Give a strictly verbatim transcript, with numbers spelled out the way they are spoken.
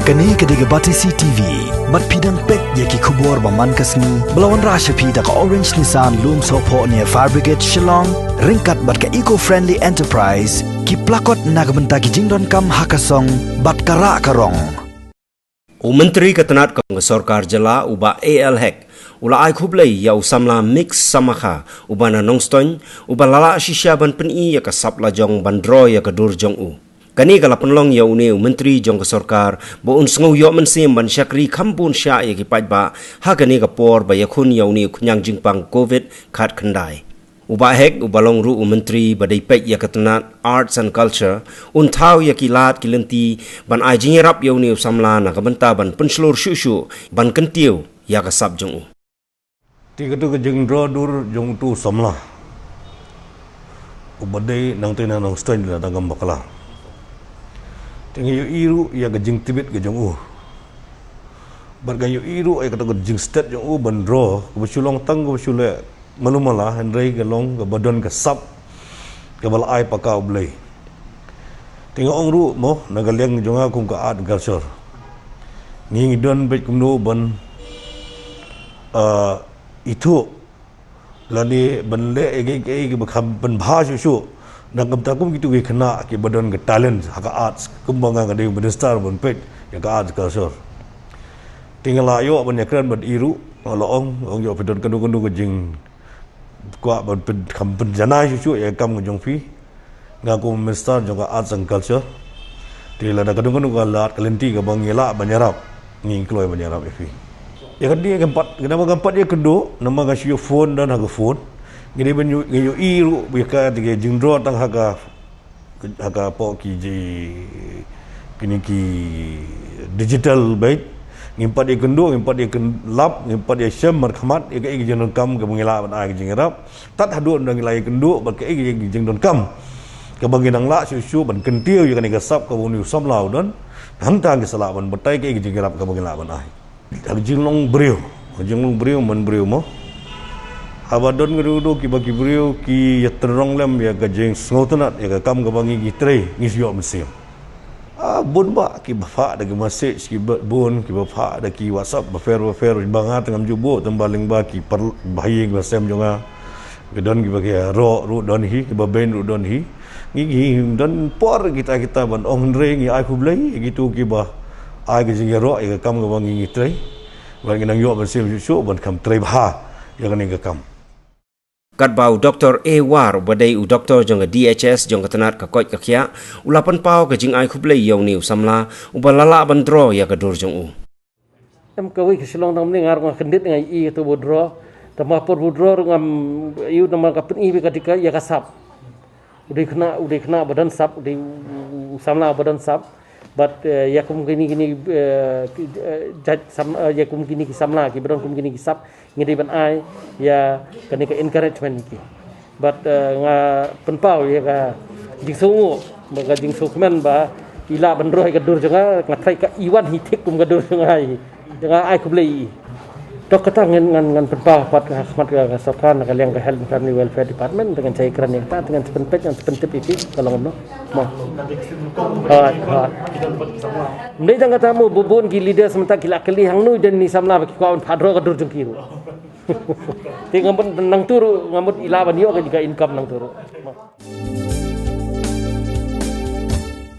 Kane ka dei ka Batesi T V. Bad phi dang peit ïa ki khubor ba man ka sngi ba la wanrah sha phi da ka Orange Nissan Lumsohphoh near Fire Brigade Shillong, ryngkat bad ka Eco Friendly Enterprise, ki plakot na ka bynta ki jingdonkam ha ka song bad ka rah ka rong. U Myntri ka tnat ka sorkar jylla, u Bah A L Hek, u la ai khublei ïa u samla Mix Samakha, uba na Nongstoiñ, uba la lah shisha ban pyni ïa ka sap lajong ban draw ïa ka dur jong u. Kane ka la pynlong ïa une u Myntri jong ka sorkar ba un sngew ïoh mynsiem ban shakri kham bun shah ïa ki paidbah ha kane ka por ba ïakhun ïa une u khñiang jingpang Covid khatkhyndai. U Bah Hek, uba long ruh u Myntri ba dei peit ïa ka tnat Arts and Culture, un thaw ïa ki lad ki lynti ban ai jingïarap ïa une u samla na ka bynta ban pynshlur shuh shuh ban kyntiew ïa ka sap jong u. Te katu ka jingdraw dur jong utu u samla, uba dei nangtei na Nongstoiñ, la dang kam bakla. Te nga ïohi ruh ïa ka jingtbit ka jong u. Bad nga ïohi ruh ïa katu ka jingstet jong u ban draw, kaba shu long tang kaba shu leh malu mala, hynrei ka long kaba don ka sap kaba la ai paka U Blei. Te nga ong ruh mo, na ka liang jong nga kum ka art culture, ngi ngi don beit kumno ban, ah, ithuh lane ban leh ïa kiei kiei kiba kham pynbha shuh shuh na ka bynta kum kitu ki khynnah kiba don ka talent ha ka arts, kumba nga ka dei u minister ban peit ïa ka arts culture. Te nga la ïoh ban ïakren bad i ruh, nga la ong, ong ïoh phi don kano kano ka jing kwah ban pyn, kham pynjanai shuh shuh ïa ka kam ka jong phi. Nga kum minister jong ka arts and culture, te lada ka don kano ka lad ka lynti kaba ngi lah ban ïarap, ngi kloi ban ïarap ïa phi. Ïa ka dei ngam pat, ngam pat ïakynduh namar nga shu ïoh phone, don ha ka phone. Ngi dei ban ïoh, ngi ïohi ruh ïa ka, te ka jingdraw tang ha ka, ha ka pok ki ji, kine ki digital beit. Ngim pat ïakynduh, ngim pat ïakynduh, ngim pat ïashem markhmat ïa kaei ka jingdonkam kaba ngi lah ban ai ka jingïarap. Tad haduh ynda ngi la ïakynduh bad kaei ka jingdonkam kaba ngi nang lah shuh shuh ban kyntiew ïa kane ka sap kaba une u samla u don, hangta ngi sa lah ban batai kaei ka jingïarap kaba ngi lah ban ai. Ha ka jinglong briew, ha ka jinglong briew man briew mo, haba don kano kano kiba ki briew ki ïatynrong lem ïa ka jingsngewtynnat ïa ka kam kaba ngi ngi trei, ngi shu ïoh mynsiem. Ah, bun bah kiba phah da ki message, kiba bun kiba phah da ki WhatsApp bapher bapher, ba nga te ngam ju buh tang ba lyngba ki par, ba ha ïing ba sem jong nga. Ki don kiba ki ïaroh ruh don hi, kiba beiñ ruh don hi. Ngi ngi don por kita kita ban ong, hynrei ngi ai khublei ïa kitu kiba ai ka jingïaroh ïa ka kam kaba ngi ngi trei. Bad ngi nang ïoh mynsiem shuh shuh ban kham trei bha ïa kane ka kam. Katba u Doktor A War, uba dei u doktor jong ka D H S jong ka tnat ka koit ka khiah, u la pynpaw ka jingai khublei ïa une u samla uba la lah ban draw ïa ka dur jong u. Em, kawei ka shu long tang mynne, nga ruh nga kyndit nga ïohi katu ba u draw. Tang ba por ba u draw ruh ngam ïohi namar ka pyni beit ka dei ka ïa ka sap. U dei khynnah, u dei khynnah ba don sap, u dei u, u, u samla ba don sap. Bad, eh, ïa kum kine kine, eh, ki, eh, jait sam, eh, ïa kum kine ki samla kiba don kum kine ki sap, ngi dei ban ai ïa kane ka encouragement ki. Bad, eh, nga pynpaw ïa ka jingsngewnguh, ba ka jingsngewkmen ba i lah ban draw ïa ka dur jong nga, nga tharai ka i wan hi thik kum ka dur jong nga hi. Nga ai khublei. To kata ngan, ngan, ngan pynpaw pat ha khmat ka, ka sorkar na ka liang ka Health and Family Welfare Department, te ngan sa ïakren ïa kata, te ngan sa pynpeit, ngan sa pyntip ïa ki, ka long kumno. Mo. Hooid, hooid. Ym dei tang kata mo, bun bun ki leaders mynta ki la kylli hangno don ki samla ba ki kwah ban phah draw ka dur jong ki ruh. Te nga mut nangtu ruh, nga mut i lah ban ïoh ka jingïa income nangtu ruh. Mo.